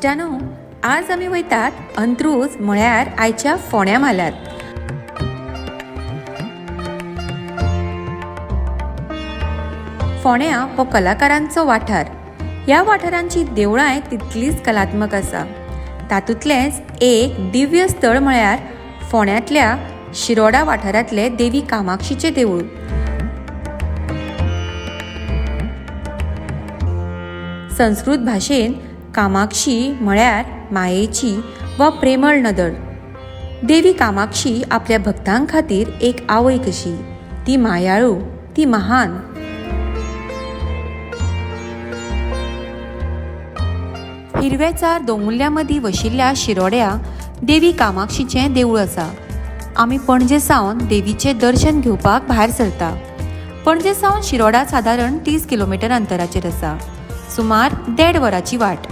इश्टानो, आज आमी वयतात अंत्रूज म्हळ्यार आयच्या फोंड्या म्हालांत. फोंड्या हो कलाकारांचो वाठार. ह्या वाठारांची देवळांय तितलीच कलात्मक आसा. तातूंतलेंच एक दिव्य स्थळ म्हळ्यार फोंड्यांतल्या शिरोडा वाठारांतले देवी कामाक्षीचें देवूळ. संस्कृत भाशेन कामाक्षी म्हळ्यार मायेची वा प्रेमळ नदर. देवी कामाक्षी आपल्या भक्तां खातीर एक आवय कशी. ती मायाळू, ती महान. हिरव्याचार दोंगुल्ल्या मदीं वशिल्ल्या शिरोड्या देवी कामाक्षीचें देवूळ आसा. आमी पणजे सावन देवीचें दर्शन घेवपाक भायर सरता. पणजे सावन शिरोडा सादारण 30 किलोमिटर अंतराचेर आसा. सुमार 1.5 वरांची वाट.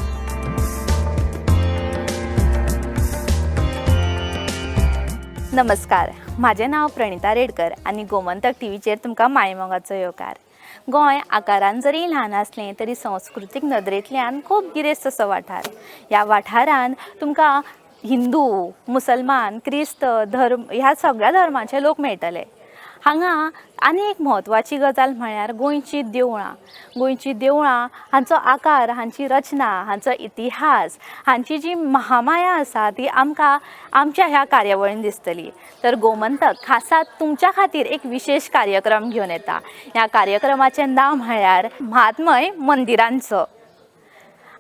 नमस्कार, म्हाजें नांव प्रणिता रेडकर आनी गोमंतक टीव्हीचेर तुमकां मायमोगाचो येवकार. गोंय आकारान जरी ल्हान आसलें तरी संस्कृतीक नदरेंतल्यान खूब गिरेस्त असो वाठार. ह्या वाठारान तुमकां हिंदू, मुसलमान, क्रिस्त धर्म ह्या सगळ्या धर्माचे लोक मेळटले. हांगा आनी एक म्हत्वाची गजाल म्हळ्यार गोंयची देवळां. गोंयची देवळां हांचो आकार, हांची रचना, हांचो इतिहास, हांची जी महामाया आसा ती आमकां आमच्या ह्या कार्यावळीन दिसतली. तर गोमंतक खासा तुमच्या खातीर एक विशेश कार्यक्रम घेवन येता. ह्या कार्यक्रमाचें नांव म्हळ्यार महात्मय मंदिरांचो.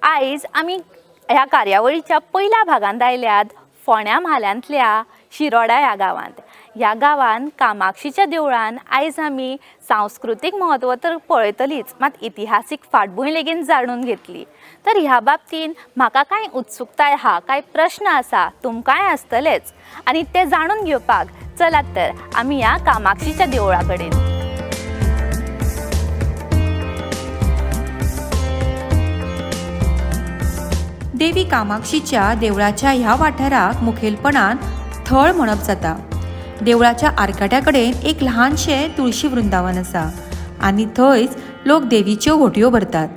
आयज आमी ह्या कार्यावळीच्या पयल्या भागांत आयल्यात फोंड्या म्हालांतल्या शिरोडा ह्या गांवांत. ह्या गांवांत कामाक्षीच्या देवळान आयज आमी सांस्कृतीक म्हत्व तर पळयतलीच, मात इतिहासीक फाटभूंय लेगीत जाणून घेतली. तर ह्या बाबतीन म्हाका कांय उत्सुकताय आहा, कांय प्रश्न आसा, तुमकांय आसतलेच आनी ते जाणून घेवपाक चलात तर आमी ह्या कामाक्षीच्या देवळा कडेन. देवी कामाक्षीच्या देवळाच्या ह्या वाठाराक मुखेलपणान थळ म्हणप जाता. देवळाच्या आरकाट्या कडेन एक ल्हानशें तुळशी वृंदावन आसा आनी थंयच लोक देवीच्यो होटयो भरतात.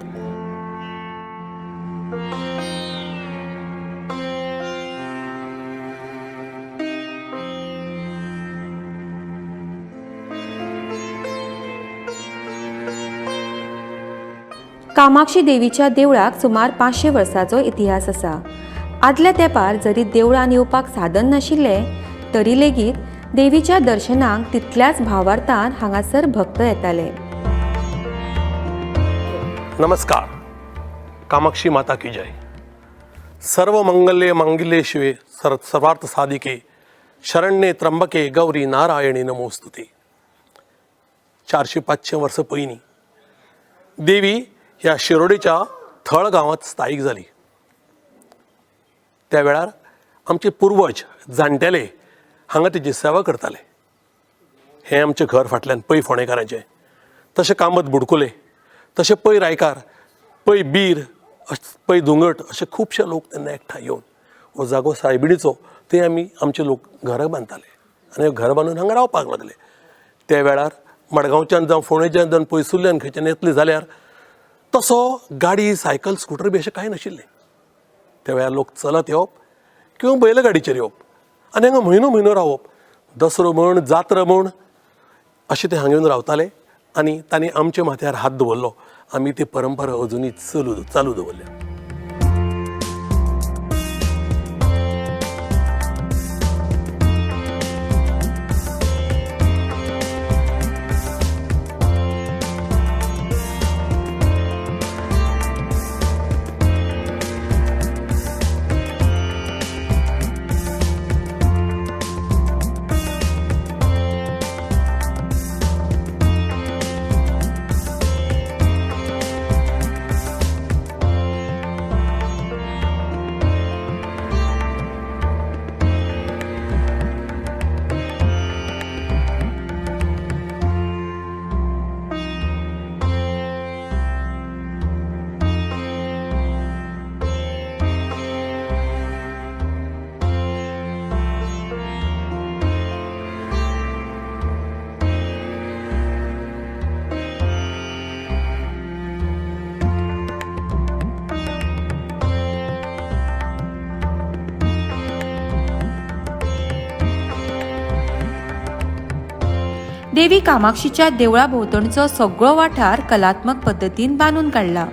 कामाक्षी देवीच्या देवळाक सुमार 500 वर्सांचो इतिहास आसा. आदल्या तेंपार जरी देवळान येवपाक साधन नाशिल्लें तरी लेगीत देवीच्या दर्शनाक तितल्याच भावार्थान हांगासर भक्त येताले. नमस्कार, कामाक्षी माता की जय. सर्व मंगल्ये मांगल्ये शिवे सर्वार्थ साधिके शरण्ये त्र्यंबके गौरी नारायणी नमोस्तुते. 400-500 वर्सां पयलीं देवी ह्या शिरोडेच्या थळ गांवांत स्थायीक जाली. त्या वेळार आमचे पुर्वज जाणटेले हांगा तेजी सेवा करताले. हें आमचें घर फाटल्यान पै फोंडेकारांचें, तशें कामत बुडकुले, तशें पै रायकार, पै बीर, पै धुंगट, अशे खुबशे लोक तेन्ना एकठांय येवन हो जागो सायबिणीचो ते आमी आमचे लोक घरां बांदताले आनी घर बांदून हांगा रावपाक लागले. त्या वेळार मडगांवच्यान जावं फोंडेच्यान जावं पयसुल्ल्यान खंयच्यान येतले जाल्यार तसो गाडी, सायकल, स्कुटर बी अशें कांय नाशिल्लें. त्या वेळार लोक चलत येवप किंवा बैलगाडीचेर येवप आनी हांगा म्हयनो म्हयनो रावप. दसरो म्हण, जात्रा म्हण अशें ते हांगा येवन रावताले आनी तांणी आमच्या माथ्यार हात दवरलो. आमी ती परंपरा अजुनूय चालू दवरल्या. देवी कामाक्षीच्या देवळा भोंवतणचो सगळो वाठार कलात्मक पद्दतीन बांदून काडला.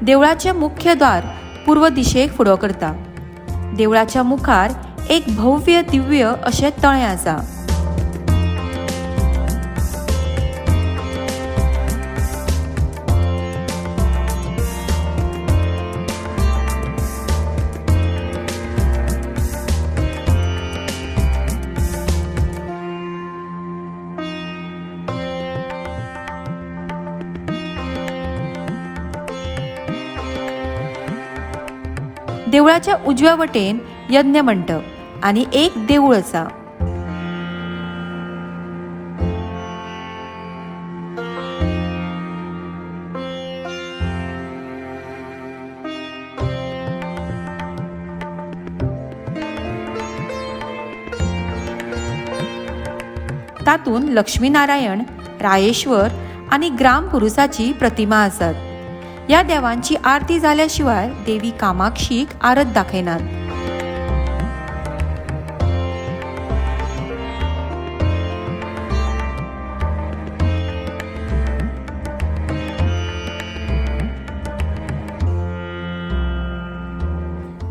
देवळाचें मुख्य द्वार पूर्व दिशेक फुडो करता. देवळाच्या मुखार एक भव्य दिव्य अशें तळें आसा. देवळाच्या उजव्या वटेन यज्ञ मंटप आनी एक देवूळ आसा. तातूंत लक्ष्मीनारायण, रायेश्वर आनी ग्रामपुरुसाची प्रतिमा आसात. ह्या देवांची आरती जाल्या शिवाय देवी कामाक्षीक आरत दाखयनात.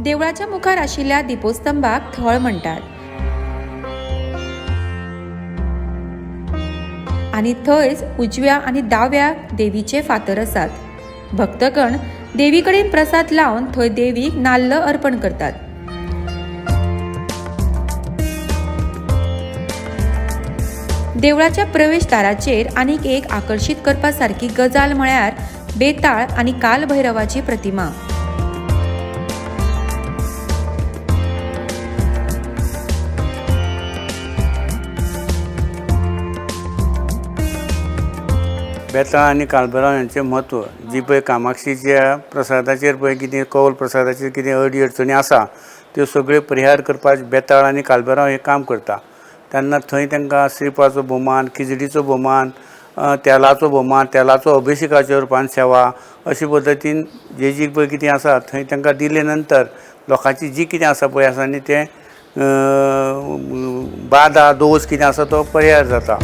देवळाच्या मुखार आशिल्ल्या दीपोस्तंभाक थळ म्हणटात आनी थंयच उजव्या आनी दाव्या देवीचे फातर आसात. भक्तगण देवी कडेन प्रसाद लावन थंय देवीक नाल्ल अर्पण करतात. देवळाच्या प्रवेशदाराचेर आनीक एक आकर्शीत करपा सारकी गजाल म्हळ्यार बेताळ आनी कालभैरवाची प्रतिमा. बेताळ आनी कालभैरव हांचें म्हत्व जी पळय कामाक्षीच्या प्रसादाचेर पळय कितें कौल प्रसादाचेर कितें अडी अडचणी आसा त्यो सगळ्यो परिहार करपाक बेताळ आनी कालभैरव हें काम करता. तेन्ना थंय तांकां श्रीफळाचो भोवमान, खिचडीचो भोवमान, तेलाचो भोवमान, तेलाचो अभिशेकाच्या रुपान सेवा अशे पद्दतीन जे जी पळय कितें आसा थंय तांकां दिले नंतर लोकांची जी कितें आसा पळय आसा न्ही तें बादा दोश कितें आसा तो परिहार जाता.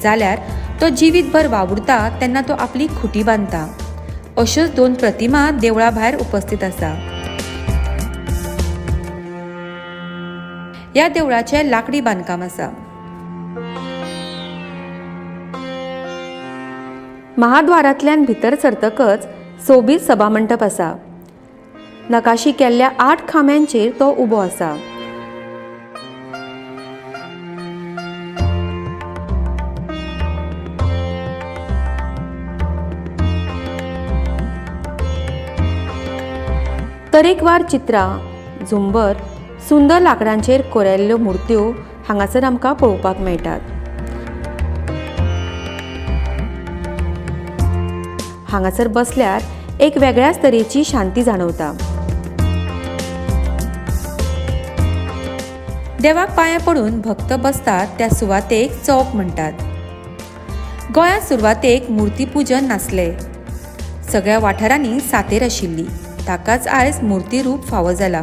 जाल्यार तो जिवीतभर वावुरता तेन्ना तो आपली खुटी बांदता. अश्योच दोन प्रतिमा देवळा भायर उपस्थित आसा. ह्या देवळाचें लाकडी बांदकाम आसा. महाद्वारांतल्यान भितर सरतकच सोबीत सभामंडप आसा. नकाशी केल्ल्या 8 खांब्यांचेर तो उबो आसा. तरेकवार चित्रां, झुंबर, सुंदर लांकडांचेर कोरायल्ल्यो मुर्त्यो हांगासर आमकां पळोवपाक मेळटात. हांगासर बसल्यार एक वेगळ्याच तरेची शांती जाणवता. देवाक पांया पडून भक्त बसतात त्या सुवातेक चौक म्हणटात. गोंयांत सुरवातेक मुर्तीपुजन नासलें. सगळ्या वाठारांनी सातेर आशिल्ली, ताकाच आयज मुर्तीरूप फावो जाला.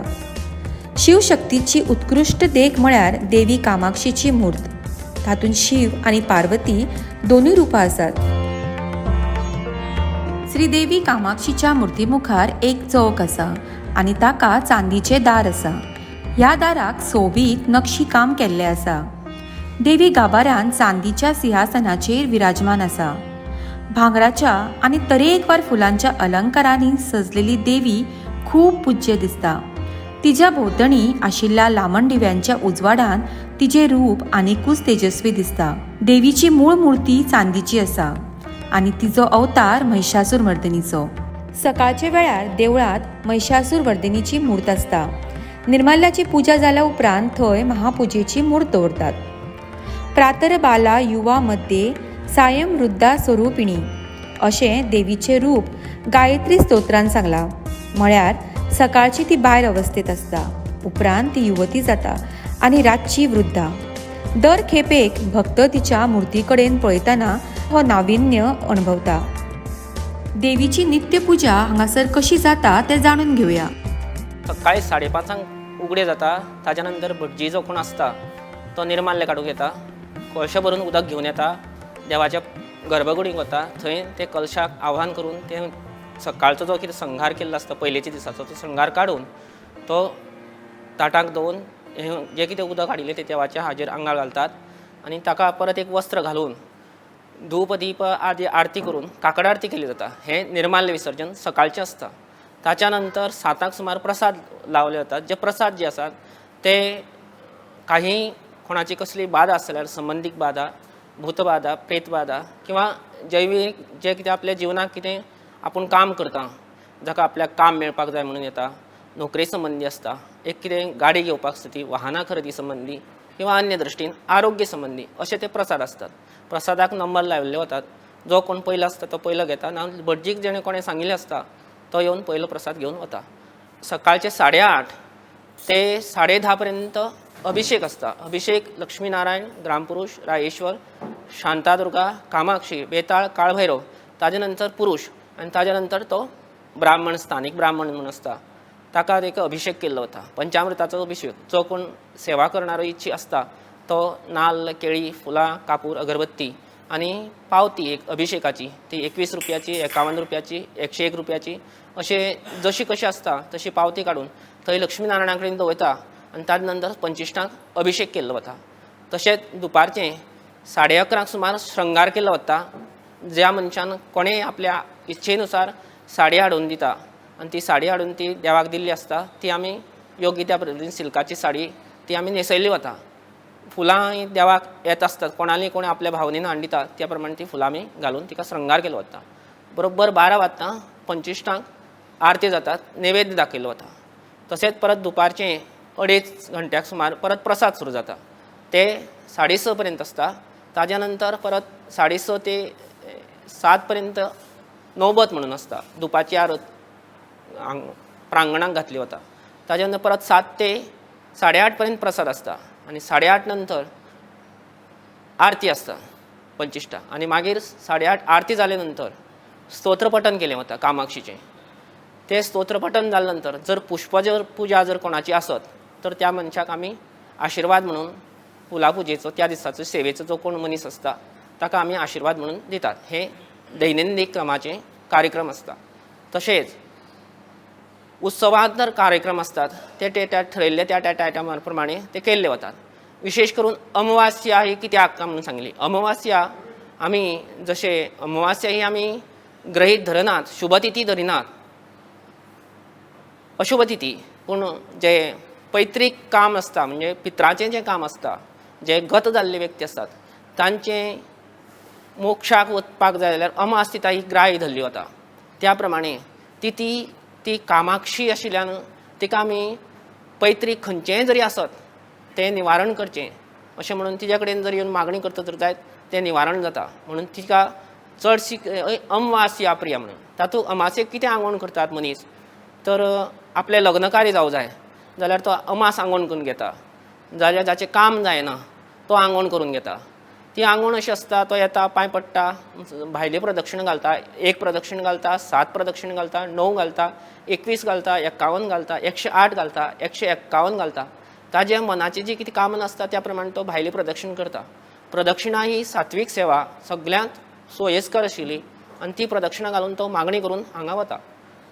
शिवशक्तीची उत्कृश्ट देख म्हळ्यार देवी कामाक्षीची मूर्त. तातूंत शिव आनी पार्वती दोनूय रुपां आसात. श्रीदेवी कामाक्षीच्या मुर्ती मुखार एक चौक आसा आनी ताका चांदीचें दार आसा. ह्या दाराक सोबीत नक्षी काम केल्लें आसा. देवी गाभाऱ्यान चांदीच्या सिंहासनाचेर विराजमान आसा. भांगराच्या आनी तरेकवार फुलांच्या अलंकारांनी सजलेली देवी खूब पूज्य दिसता. तिज्या भोंवतणी आशिल्ल्या लामण दिव्यांच्या उजवाडान तिजें रूप आनिकूच तेजस्वी दिसता. देवीची मूळ मूर्ती चांदीची आसा आनी तिजो अवतार महिषासूर मर्दिनीचो. सकाळच्या वेळार देवळांत महिषासूर वर्दिनीची मूर्त आसता. निर्माल्याची पुजा जाल्या उपरांत थंय महापुजेची मूर्त दवरतात. प्रातरबाला युवा मध्ये सायम वृद्धा स्वरूपिणी अशें देवीचें रूप गायत्री स्तोत्रान सांगलां. म्हळ्यार सकाळची ती बायल अवस्थेंत आसता, उपरांत ती युवती जाता आनी रातची वृद्धा. दर खेपेक भक्त तिच्या मुर्ती कडेन पळयतना हो नाविन्य अणभवता. देवीची नित्यपुजा हांगासर कशी जाता तें जाणून घेवया. सकाळी 5:30 उगडे जाता. ताच्या नंतर भटजी जो कोण आसता तो निर्माल्य काडूंक येता, कळशे भरून उदक घेवन येता, देवाच्या गर्भकुडीक वता, थंय ते कलशाक आव्हान करून ते सकाळचो जो कितें संघार केल्लो आसता पयलींच्या दिसाचो तो संघार काडून तो ताटाक दवरून जें कितें उदक हाडिल्लें तें देवाच्या हाजेर आंगार घालतात आनी ताका परत एक वस्त्र घालून धूप दीप आदी आरती करून काकड आरती केली जाता. हें निर्माल्य विसर्जन सकाळचें आसता. ताच्या नंतर 7 सुमार प्रसाद लावले वतात. जे प्रसाद जे आसात ते काही कोणाची कसली बाधा आसत जाल्यार संबंदीक बाधा, भूतबाधा, प्रेतबाधा किंवा जैवीक जें कितें आपल्या जिवनाक कितें आपूण काम करता जाका आपल्याक काम मेळपाक जाय म्हणून येता, नोकरे संबंदी आसता, एक कितें गाडी घेवपाक आसता ती वाहनां खरेदी संबंदी किंवा अन्य दृश्टीन आरोग्य संबंदी अशे ते प्रसाद आसतात. प्रसादाक नंबर लायिल्ले वतात. जो कोण पयलो आसता तो पयलो घेता, ना भटजीक जेणे कोणें सांगिल्लें आसता तो येवन पयलो प्रसाद घेवन वता. सकाळचे 8:30 ते 10:30 पर्यंत अभिषेक आसता. अभिषेक लक्ष्मीनारायण, ग्रामपुरुष, रायेश्वर, शांतादुर्गा, कामाक्षी, बेताळ, काळभैरव, ताजे नंतर पुरुष आनी ताजे नंतर तो ब्राह्मण, स्थानीक ब्राह्मण म्हणून आसता ताका एक अभिषेक केल्लो वता. पंचामृताचो अभिषेक. जो कोण सेवा करणारो इच्छी आसता तो नाल्ल, केळी, फुलां, कापूर, अगरबत्ती आनी पावती एक अभिषेकाची, ती 21 रुपयाची, 51 रुपयाची, 101 रुपयाची अशें जशी कशी आसता तशी पावती काडून थंय लक्ष्मीनारायणा कडेन दवरता आनी ताजे नंतर पंचिश्टांक अभिषेक केल्लो वता. तशेंच दुपारचें 11:30 सुमार श्रृंगार केल्लो वता. ज्या मनशान कोणें आपल्या इच्छेनुसार साडी हाडून दिता आनी ती साडी हाडून ती देवाक दिल्ली आसता, ती आमी योग्य त्या पद्दतीन सिल्काची साडी ती आमी न्हेसयल्ली वता. फुलां देवाक येत आसतात, कोणाली कोण आपल्या भावनेन हाडून दिता त्या प्रमाणे ती फुलां आमी घालून तिका श्रृंगार केलो वता. बरोबर 12 वाजता पंचिश्टांक आरती जातात, नैवेद्य दाखयलो वता. तशेंच परत दुपारचें 2.5 घंट्याक सुमार परत प्रसाद सुरू जाता, ते 6:30 पर्यंत आसता. ताज्या नंतर परत 6:30 ते 7 पर्यंत नौबत म्हणून आसता, दुपाची आरत प्रांगणाक घातली वता. ताज्या नंतर परत 7 ते 8:30 पर्यंत प्रसाद आसता आनी 8:30 नंतर आरती आसता पंचिश्टा आनी मागीर 8:30 आरती जाले नंतर स्तोत्रपठन केलें वता कामाक्षीचें. तें स्तोत्रपठन जाले नंतर जर पुष्प जर पुजा जर कोणाची आसत तर त्या मनशाक आमी आशिर्वाद म्हणून फुलां पुजेचो त्या दिसाचो सेवेचो जो कोण मनीस आसता ताका आमी आशिर्वाद म्हणून दितात. हे दैनंदीन क्रमाचे कार्यक्रम आसता. तशेंच उत्सवांत कार्यक्रम आसतात ते त्या ठरयल्ले त्या त्या टायमा प्रमाणे ते केल्ले वतात. विशेष करून अमावास्या ही कित्याक म्हणून सांगली. अमावास्या आमी जशें अमावास्या ही आमी गृहीत धरनात, शुभतिथी धरिनात, अशुभतिथी, पूण जे पैतृक काम आसता म्हणजे पित्राचें जें काम आसता, जे गत जाल्ले व्यक्ती आसतात तांचें मोक्षाक वचपाक जाय जाल्यार अमास तिथा ही ग्राह्य धरली वता. त्या प्रमाणे तिथी ती कामाक्षी आशिल्ल्यान तिका आमी पैतृक खंयचेंय जरी आसत तें निवारण करचें अशें म्हणून तिज्या कडेन जर येवन मागणी करता तर जायत तें निवारण जाता म्हणून तिका चडशी अमावास्या प्रिया म्हणून. तातूंत अमासेक कितें आंगवण करतात मनीस तर आपलें लग्नकार्य जावं जाय जाल्यार तो अमास आंगवण करून घेता, जाल्यार जाचें काम जायना तो आंगवण करून घेता. ती आंगवण अशी आसता, तो येता, पांय पडटा, भायली प्रदक्षिणा घालता, 1 प्रदक्षिण घालता, 7 प्रदक्षिण घालता, 9 घालता, 21 घालता, 51 घालता, 108 घालता, 151 घालता. ताज्या मनाची जी कितें कामना आसता त्या प्रमाणे तो भायली प्रदक्षिण करता. प्रदक्षिणा ही सात्वीक सेवा सगळ्यांत सोयेस्कर आशिल्ली आनी ती प्रदक्षिणा घालून तो मागणी करून हांगा वता.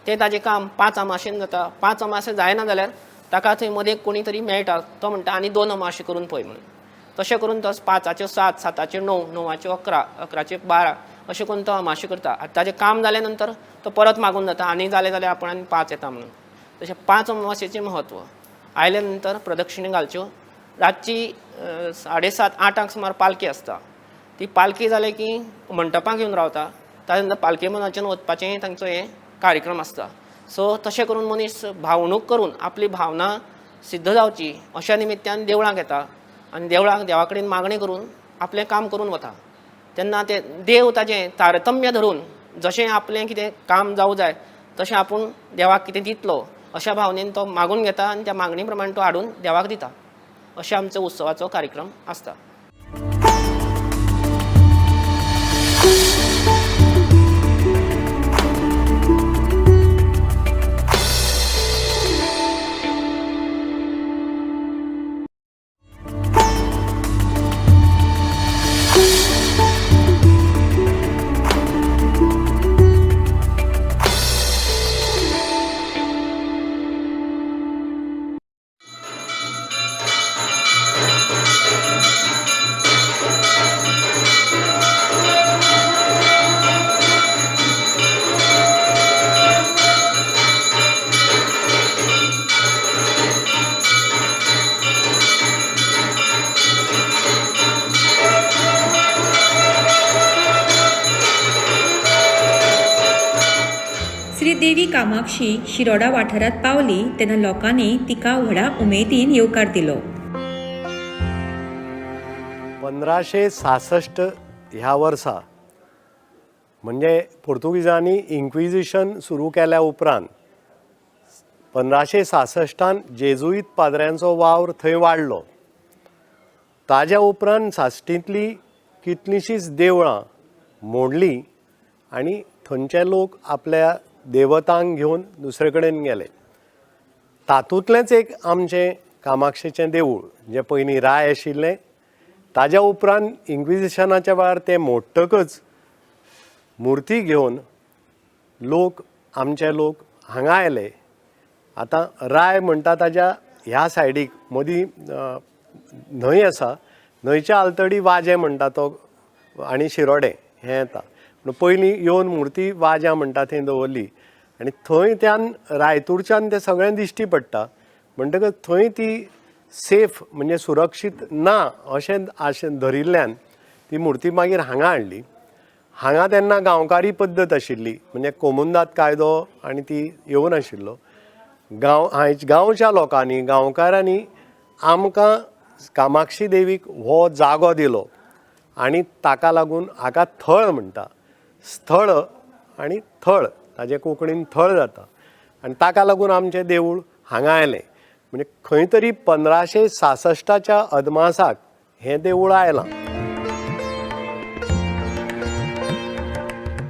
तें ताजें काम 5 अमाशेन जाता. 5 अमाशे जायना जाल्यार ताका थंय मदें कोणी तरी मेळटा, तो म्हणटा आनी 2 अमाशे करून पळय म्हणून. तशें करून तो 5 7, 7 9, 9 11, 11 12 अशें करून तो अमाशे करता. आतां ताजें काम जालें नंतर तो परत मागून जाता आनी जालें जाल्यार आपूण आनी 5 येता म्हणून. तशें 5 अमावस्येचें म्हत्व. आयल्या नंतर प्रदक्षिणा घालच्यो. रातची 7:30 8 सुमार पालखी आसता. ती पालखी जाली की मंटपाक येवन रावता. ताजे नंतर पालखे मनाच्यान वचपाचें तांचो हें कार्यक्रम आसता. सो तशें करून मनीस भावणूक करून आपली भावना सिद्ध जावची अशा निमित्तान देवळाक येता आनी देवळाक देवा कडेन मागणी करून आपलें काम करून वता. तेन्ना ते देव ताजें तारतम्य धरून जशें आपलें कितें काम जावं जाय तशें आपूण देवाक कितें दितलो अशा भावनेन तो मागून घेता आनी त्या मागणी प्रमाणे तो हाडून देवाक दिता. अशें आमचो उत्सवाचो कार्यक्रम आसता. देवी कामाक्षी शिरोडा वाठारांत पावली तेन्ना लोकांनी तिका व्हडा उमेदीन येवकार दिलो. 1566 ह्या वर्सा म्हणजे पोर्तुगिजांनी इन्क्विजिशन सुरू केल्या उपरांत 1566 जेजुईत पाद्र्यांचो वावर थंय वाडलो. ताज्या उपरांत साश्टींतलीं कितलींशींच देवळां मोडलीं आनी थंयचे लोक आपल्या देवतांक घेवन दुसरे कडेन गेले. तातूंतलेंच एक आमचें कामाक्षेचें देवूळ जें पयलीं राय आशिल्लें, ताज्या उपरांत इन्क्विजिशनाच्या वेळार तें मोडटकच मुर्ती घेवन लोक आमचे लोक हांगा आयले. आतां राय म्हणटा ताज्या ह्या सायडीक मदीं न्हंय आसा, न्हंयच्या आलतडी वाजें म्हणटा तो आनी शिरोडें हें येता. पूण पयलीं येवन मुर्ती वाज्या म्हणटा थंय दवरली आनी थंय त्यान रायतूरच्यान तें सगळें दिश्टी पडटा. म्हणटकच थंय ती सेफ म्हणजे सुरक्षीत ना अशें आशें धरिल्ल्यान ती मुर्ती मागीर हांगा हाडली. हांगा तेन्ना गांवकारी पद्दत आशिल्ली, म्हणजे कोमुंदाद कायदो आनी ती येवनाशिल्लो. गांवच्या लोकांनी गांवकारांनी आमकां कामाक्षी देवीक हो जागो दिलो आनी ताका लागून हाका थळ म्हणटा. स्थळ आनी थळ ताजें कोंकणीन थळ जाता आनी ताका लागून आमचें देवूळ हांगा आयलें. म्हणजे खंय तरी 1566च्या अदमासाक हें देवूळ आयलां.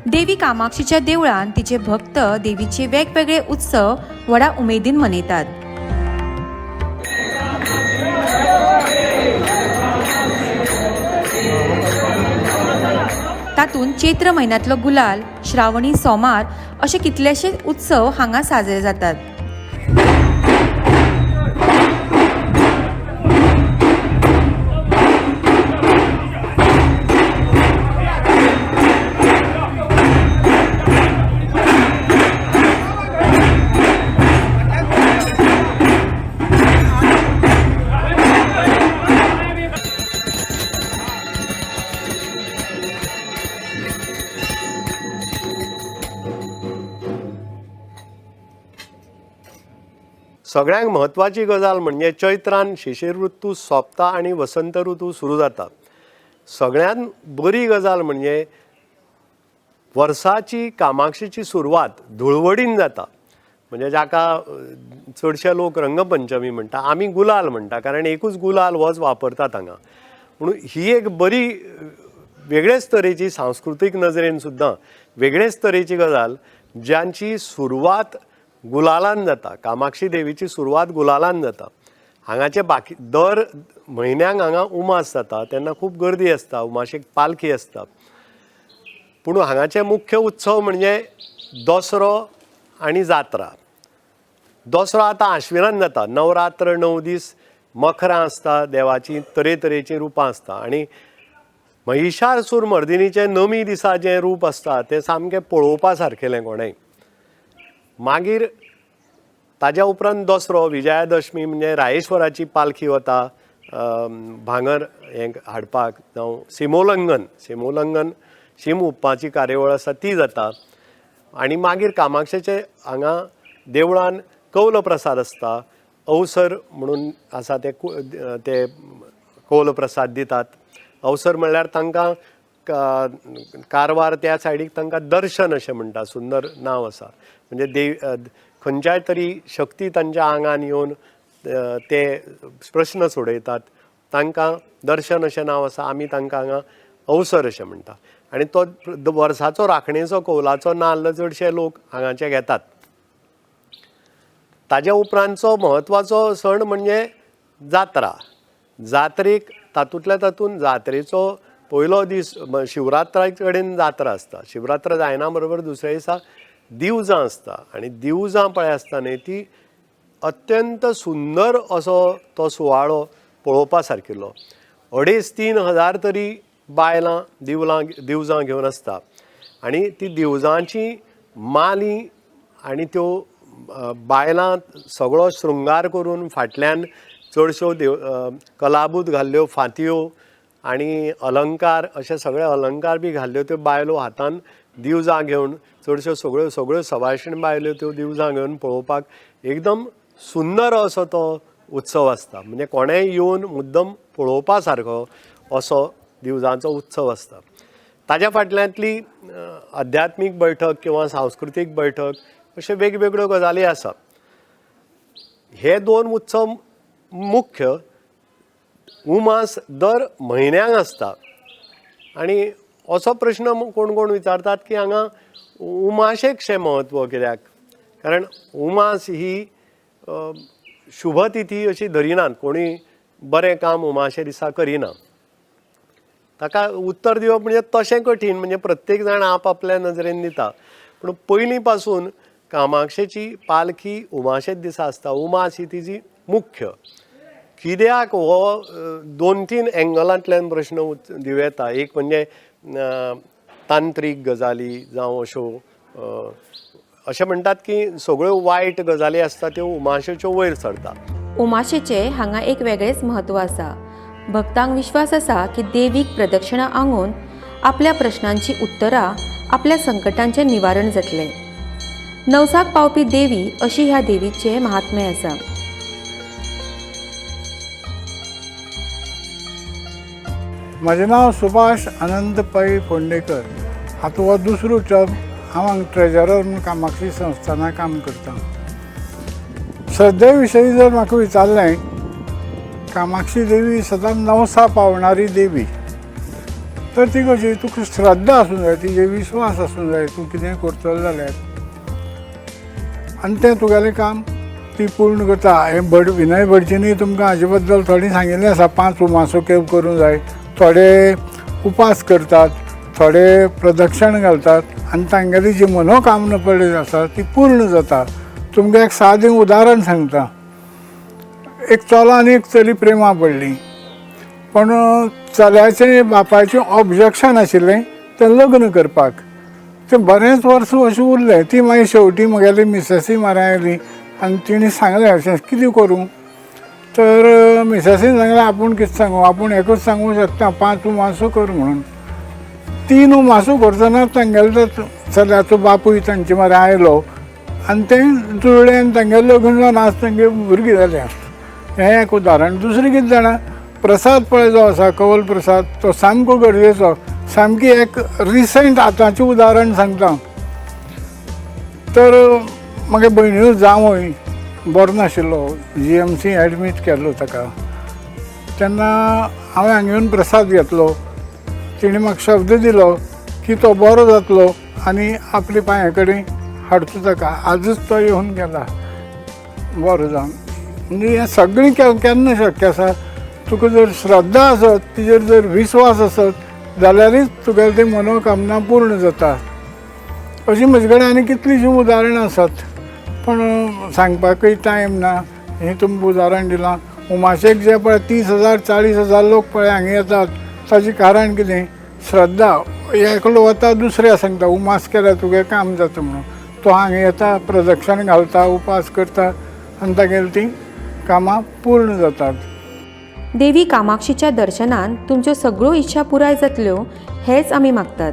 देवी कामाक्षीच्या देवळांत तिचे भक्त देवीचे वेगवेगळे उत्सव व्हडा उमेदीन मनयतात. तातूंत चैत्र म्हयन्यांतलो गुलाल, श्रावणी सोमार अशे कितलेशेच उत्सव हांगा साजरे जातात. सगळ्यांक म्हत्वाची गजाल म्हणजे चैत्रान शिशीर ऋतू सोंपता आनी वसंत ऋतू सुरू जाता. सगळ्यांत बरी गजाल म्हणजे वर्साची कामाक्षीची सुरवात धुळवडीन जाता. म्हणजे जाका चडशे लोक रंगपंचमी म्हणटा, आमी गुलाल म्हणटा, कारण एकूच गुलाल होच वापरतात हांगा. म्हणून ही एक बरी वेगळेच तरेची सांस्कृतीक नजरेन सुद्दां वेगळेच तरेची गजाल ज्यांची सुरवात गुलालान जाता. कामाक्षी देवीची सुरवात गुलालान जाता. हांगाचे बाकी दर म्हयन्यांक हांगा उमास जाता तेन्ना खूब गर्दी आसता, उमाशेक पालखी आसता. पूण हांगाचे मुख्य उत्सव म्हणजे दसरो आनी जात्रा. दसरो आतां आश्विनान जाता. नवरात्र 9 दीस मखरां आसता, देवाचीं तरेतरेचीं रुपां आसता आनी महिषासूर मर्दिनीचें नमी दिसा जें रूप आसता तें सामकें पळोवपा सारकेलें कोणेंय. मागीर ताज्या उपरांत दसरो, विजयादशमी म्हणजे रायेश्वराची पालखी वता भांगर हें हाडपाक, जावं सिमोलंगन, सिमोलंगन शीम हुपपाची कार्यावळ आसा ती जाता. आनी मागीर कामाक्षेचे हांगा देवळान कौल प्रसाद आसता, अवसर म्हणून आसा ते ते कौल प्रसाद दितात. अवसर म्हणल्यार तांकां कारवार त्या सायडीक तांकां दर्शन अशें म्हणटा, सुंदर नांव आसा. म्हणजे देव खंयच्याय तरी शक्ती तांच्या आंगान येवन ते प्रश्न सोडयतात, तांकां दर्शन अशें नांव आसा. आमी तांकां हांगा अवसर अशें म्हणटा. आनी तो वर्साचो राखणेचो कौलाचो नाल्ल चडशे लोक हांगाचे घेतात. ताज्या उपरांतचो म्हत्वाचो सण म्हणजे जात्रा. जात्रेक तातूंतल्या तातूंत जात्रेचो पयलो दीस शिवरात्रा कडेन जात्रा आसता. शिवरात्र जायना बरोबर दुसऱ्या दिसा दिवजां आसता आनी दिवजां पळय आसता न्ही ती अत्यंत सुंदर असो तो सुवाळो पळोवपा सारकिल्लो. 2,500-3 हजार तरी बायलां दिवजां घेवन आसता आनी ती दिवजांची माली आनी त्यो बायलां सगळो शृंगार करून फाटल्यान चडश्यो कलाबूत घाल्ल्यो फांतयो आनी अलंकार अशे सगळे अलंकार बी घाल्ल्यो त्यो बायलो हातान दिवजां घेवन चडश्यो सगळ्यो सगळ्यो सवायशीण बायल्यो त्यो दिवजां घेवन पळोवपाक एकदम सुंदर असो तो उत्सव आसता. म्हणजे कोणेय येवन मुद्दम पळोवपा सारको असो दिवजांचो उत्सव आसता. ताज्या फाटल्यांतली आध्यात्मीक बैठक किंवा सांस्कृतीक बैठक अश्यो वेगवेगळ्यो गजाली आसात. हे दोन उत्सव मुख्य. उमास दर म्हयन्याक आसता आनी असो प्रश्न कोण कोण विचारतात की हांगा उमाशेक शें म्हत्व कित्याक, कारण उमास ही शुभ तिथी अशी धरिनात, कोणूय बरें काम उमाशे दिसा करिना. ताका उत्तर दिवप म्हणजे तशें कठीण, म्हणजे प्रत्येक जाण आप आपल्या नजरेन दिता. पूण पयलीं पासून कामाक्षेची पालखी उमाशेच दिसा आसता. उमास ही तिजी मुख्य. कित्याक हो दोन तीन एंगलांतल्यान प्रश्न दिवं येता. एक म्हणजे तांत्रीक गजाली जावं अश्यो अशें म्हणटात की सगळ्यो वायट गजाली आसता त्यो उमाशेच्यो वयर सरता. उमाशेचें हांगा एक वेगळेंच म्हत्व आसा. भक्तांक विश्वास आसा की देवीक प्रदक्षिणा आंगोवन आपल्या प्रश्नांची उत्तरां, आपल्या संकटांचें निवारण जातलें. नवसाक पावपी देवी अशी ह्या देवीचें महात्म्य आसा. म्हजें नांव सुभाष आनंद पै फोंडेकर. आतां हो दुसरो टर्म हांव हांगा ट्रेजरर म्हूण कामाक्षी संस्थाना काम करतां. श्रद्धे विशयी जर म्हाका विचारलें, कामाक्षी देवी सदांच नवसा पावणारी देवी, तर ती कशी तुका श्रद्धा आसूंक जाय, तिजेर विश्वास आसूंक जाय, तूं कितेंय करतलो जाल्यार आनी तें तुगेलें काम ती पूर्ण करता. हें भट विनय भटजींनी तुमकां हाजे बद्दल थोडें सांगिल्लें आसा. 5 उमासो केव करूंक जाय, थोडे उपास करतात, थोडे प्रदक्षण घालतात आनी तांगेली जी मनोकामना पडली आसा ती पूर्ण जाता. तुमकां एक सादें उदाहरण सांगता. एक चलो आनी एक चली प्रेमा पडली, पूण चल्याचें बापायचें ऑब्जेक्शन आशिल्लें तें लग्न करपाक. तें बरेंच वर्स अशें उरलें. ती मागीर शेवटी म्हगेली मिसेसी म्हऱ्यान आयली आनी तिणें सांगलें अशें कितें करूं, तर मिसेसीन सांगलें आपूण कितें सांगूं, आपूण एकूच सांगूंक शकता, 5 उमासो कर म्हणून. 3 उमासो करतना तांगेलो चल्याचो बापूय तांचे म्हऱ्यान आयलो आनी तें जुळ्ळें आनी तांगेलें लग्न जावन आज तांगे भुरगीं जाल्यां. हें एक उदाहरण. दुसरें कितें जाणा, प्रसाद पळय जो आसा कवल प्रसाद, तो सामको गरजेचो. सामकी एक रिसंट आतांचें उदाहरण सांगता. तर म्हगे भयणीलो जांवय बरो नाशिल्लो, GMC admit केल्लो ताका. तेन्ना हांवें हांगा येवन प्रसाद घेतलो. तिणें म्हाका शब्द दिलो की तो बरो जातलो आनी आपल्या पांया कडेन हाडचो ताका. आजच तो येवन गेला बरो जावन. म्हणजे हें सगळें केन्ना शक्य आसा, तुका जर श्रद्धा आसत, तिजेर जर विश्वास आसत जाल्यारूच तुगेली ती मनोकामना पूर्ण जाता. अशीं म्हजे कडेन आनी कितलींशीं उदाहरणां आसात, पूण सांगपाकूय टायम ना. हें तुमकां उदाहरण दिलां. उमाशेक जे पळय 30,000 40,000 लोक पळय हांगा येतात, ताचें कारण कितें, श्रद्धा. एकलो वता दुसऱ्या सांगता उमास केल्यार तुगेलें काम जाता म्हणून, तो हांगा येता, प्रदक्षण घालता, उपास करता आनी तागेली तीं कामां पूर्ण जातात. देवी कामाक्षीच्या दर्शनान तुमच्यो सगळ्यो इच्छा पुराय जातल्यो हेच आमी मागतात.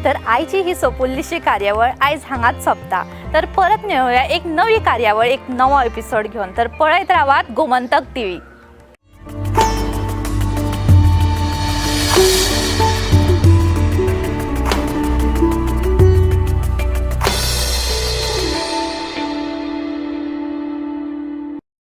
तर आयची ही सोपुल्लीशी कार्यावळ आयज हांगाच सोंपता. तर परत मेळोवया एक नवी कार्यावळ, एक नवो एपिसोड घेवन. तर पळयत रावात गोमंतक टीव्ही.